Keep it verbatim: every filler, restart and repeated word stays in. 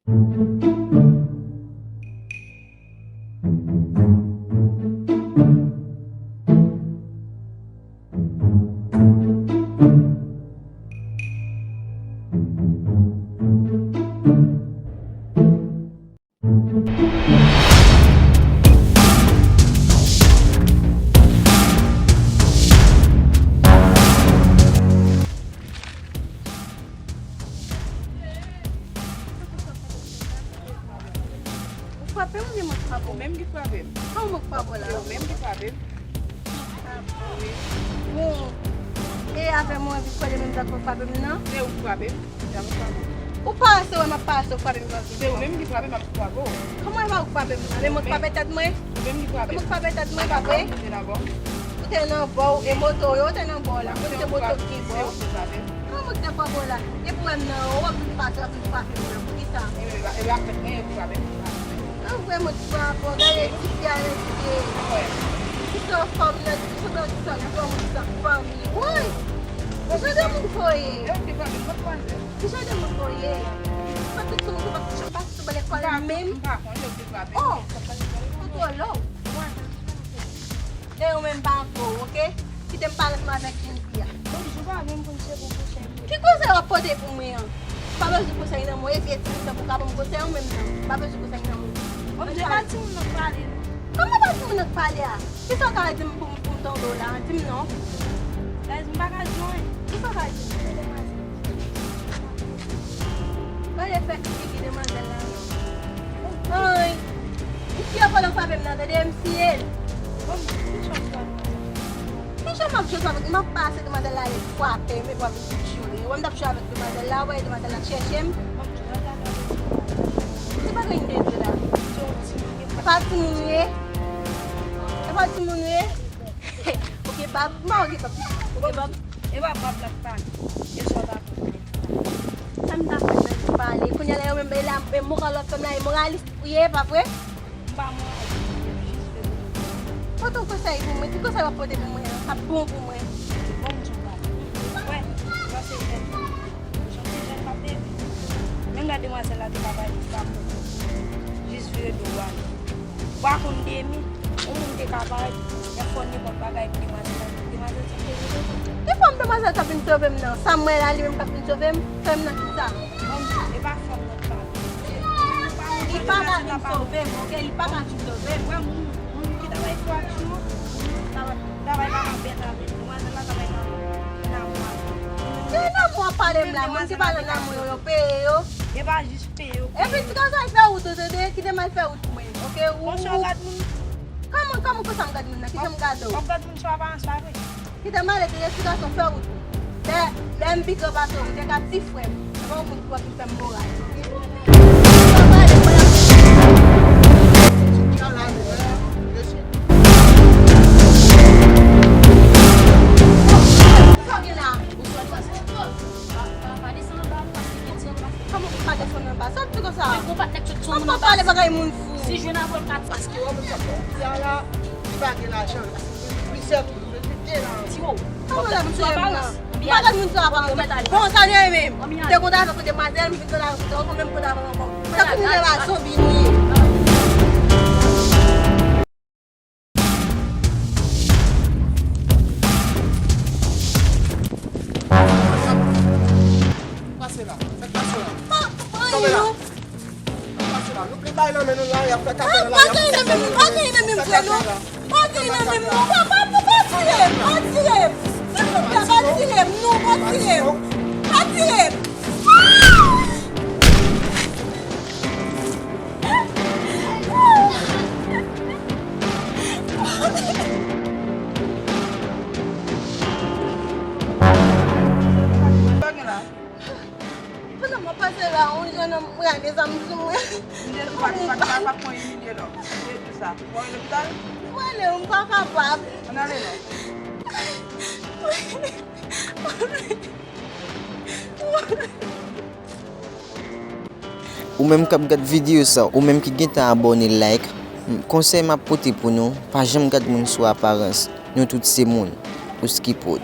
Ou frape m oubyen mwen k frape w? Ou menm ki frape m. Kòman mwen k frape w la? Se ou menm ki frape m. Bon, e avè mwen anvi kole menm jan ke w frape m nan? Se ou k frape m, se pa mwen k frape w. Ou pase wè m ap pase, w frape m, w frape m. Se ou menm ki frape m, m ap frape w. Kòman e pa ou k frape m nan? E mwen k frape tèt mwen? Ou menm ki frape m. E mwen k frape tèt mwen, pa vre? Ou te nan bò w, e moto yo te nan bò w la. Mwen se moto ki bò. Se ou ki frape m. Kòman mwen k te frape w la? Epi w wè m nan, w ap vin pase, w ap vin frape m nan. Poukisa? Ebyen, ebyen, ebyen, ap fèt mwen, epi frape m. An vrèman ti bò a bò, gade ti fi a rete. Ti sa fanm nan, ti sa, ti sa fanm, ti sa fanm li. Woy! Ki jan de moun fò ye? Ki jan de moun fò ye? Pa tout moun ki pa, pa sou lekòl menm. Oh! Ou twò lou. E ou menm pa antre w, oke? Kite m pale ansanm avèk jenn fi a. Bonjou, pa menm konn se bon konsèy pou. Ki konsèy w ap pote pou mwen an? Ou pa bezwen konsèy nan mwen, e vye timoun tankou w ka ban m konsèy ou menm nan. Ou pa bezwen konsèy nan mwen. Bon, se pa timoun nan k pale non. Kòman pa timoun nan k pale a? Kisa w ka di m pou m, pou m tande w la? Di m non. Guys, m pa ka di w anyen. Kisa w ka di m? Gade fè figi demwazèl la non. Ay, misye pran nan frape m nan, tande, m siye l. Bon, ki jan w frape? Ki jan m ap jwe avèk, m ap pase demwazèl la, li frape m, epi w ap vin joure. Wè m t ap jwe avèk demwazèl la, wè demwazèl la chèche m. Se pa grenn tete la. E pa timoun ye. E pa timoun ye. Ou gen bab? M pa wè w gen bab. Ou gen bab? E pa bab la k pale. E sa w ta konn. Sa m ta fè nan li pale. Kounye a la, yo menm, e la, e moral lòt fanm la, e moralis ou ye, pa vre? M pa moralis, m jis vle konn. Pote yon konsèy pou mwen. Ki konsèy w ap pote pou mwen an? K ap bon pou mwen. Bon, m di w bagay. Wè, m panse jèn. Jan ti jèn k ap leve. Menm lè demwazèl la te ka bay li, li pa pran. Jis vire do w ale. Ou pa konn demi, yon moun te ka parèt, men fò nenpòt bagay pou demwazèl la. Demwazèl sa te vin sove. Ki fòm demwazèl sa vin sove m nan? Sa m wè la, li menm k ap vin sove m? Sove m nan kisa? Bon, e pa fòm nan k pale. Li pa ka vin sove m, oke? Li pa ka vin sove m. Wè moun, moun ki travay fò ak jou, travay pa ka bèl avè l. Demwazèl la travay nan, nan mwa. Ki nan mwa pale m la? Moun ki pale nan mwa yo, yo peye yo. E pa jis peye yo. Epi ti gason al fè wout ou tande, kite m al fè wout mwen, oke? Ou, kòman, kòman konsa m gad moun nan? Kite m gade w. W ap gad moun sou aparans pa vre. Kite m ale, ti gason fè wout ou. Lè, lè m pi gran pase w, m te ka ti frè m. Se pa yon moun ki pral vin fè m moral. Kite m ale, mwen ap Sa w gen la? Kòman pou pa desann anba? Sa w di konsa? An pa pale bagay moun fou. Si jwenn avè l ka. Paske wè moun sa fè w ki a la, li pa gen lajan. Li sèl tou, li gen lajan. Ti wo. Kòman la, misye menm nan? M pa gad moun sa pa. Bon, sa li ye menm. M te kontan avèk ou demwazèl, m vin kontan avèk ou, ou menm kontan avèk mwen ankò. Tankou nou lè pa zonbi nou ye. Pase la, fèk pase la. Pa, pa, pa, non. Pase la. Nou pli bay nan men nou la, y ap fè kafe nan la, y ap fè kafe nan la. Pa gen nan men m, pa gen nan men m, frè, non. Pa gen nan men m, non. Pa, pa, pa, pa tire m, pa tire m. Silvouplè, pa tire m, non, pa tire m. Pa tire m. Ah! Pandan m ap pase la, yon jèn nonm rale zam sou mwen. M te di w pa, pa, pa, pa pran imilye non. M te di w sa. Ou pral lopital? Mwen ale, m pa kapab. Ann ale non. Ou menm k ap gad videyo sa, ou menm ki gentan abòne, like, konsèy m ap pote pou nou, pa janm gad moun sou aparans. Nou tout se moun. Ou Skiprod.